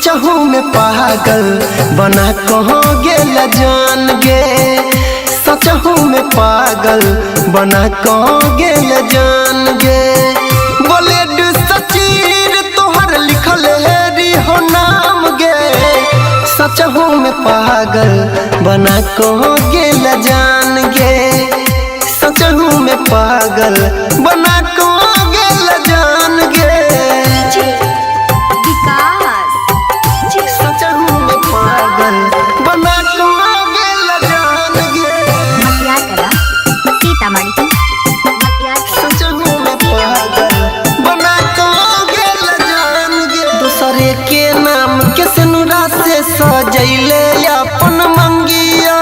सचहू में पागल बना कहो गेल जान गे। सचहू में पागल बना कहो गेल जान गे। बोलेड सचीर तोहर लिखल हेरी हो नाम गे। सचहू में पागल बना कहो गेल जान गे। सचहू में पागल बना कहो गेल जान गे। सचहू में पागल बना को गेल जान गे। सीतामढ़ी। सचहू में पागल बना को गेल जान गे। दूसरे के नाम के सिनुरा से सजैले अपन मंगिया।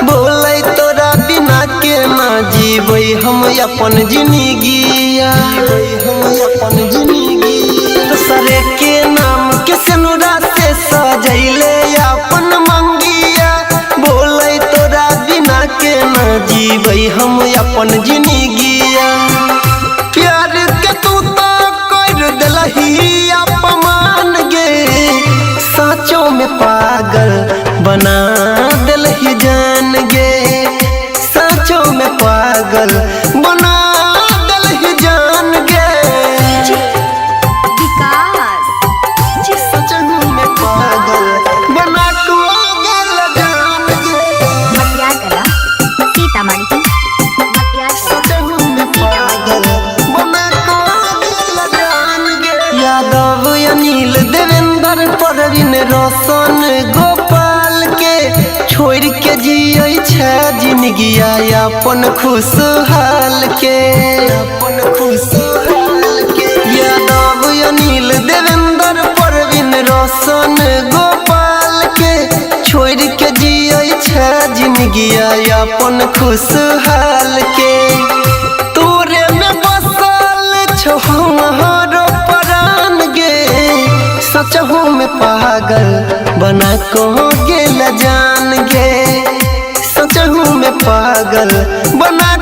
बोले तोरा बिना के ना जीबै हम अपन जिंदगिया। हम अपन जिंदगी। दूसरे के नाम के सिनुरा से सजैले अपन मंगिया। बोले तोरा बिना के ना जीबै हम अपन जिंदगिया। प्यार के तू तो कर देलही अपमान गे। साँचों में पागल बना देलही जान गे। साँचों में पागल बना देलही जान गे। सचहू में पागल बना को गेल जान गे। सीतामढ़ी। सचहू में पागल बना को गेल जान गे। यादव अनिल देवेंद्र परवीन रोशन गोपाल के छोड़ के जियै छै जिंदगिया अपन खुशहाल के। अपन खुशहाल के। यादव अनिल देवेंद्र परवीन रोशन गोपाल के छोड़ के जियै छै जिंदगिया अपन खुशहाल के। तोरे में बसल छौ हमारो प्राण गे। सचहू में पागल बना को गेल जान गे। सचहू में पागल बना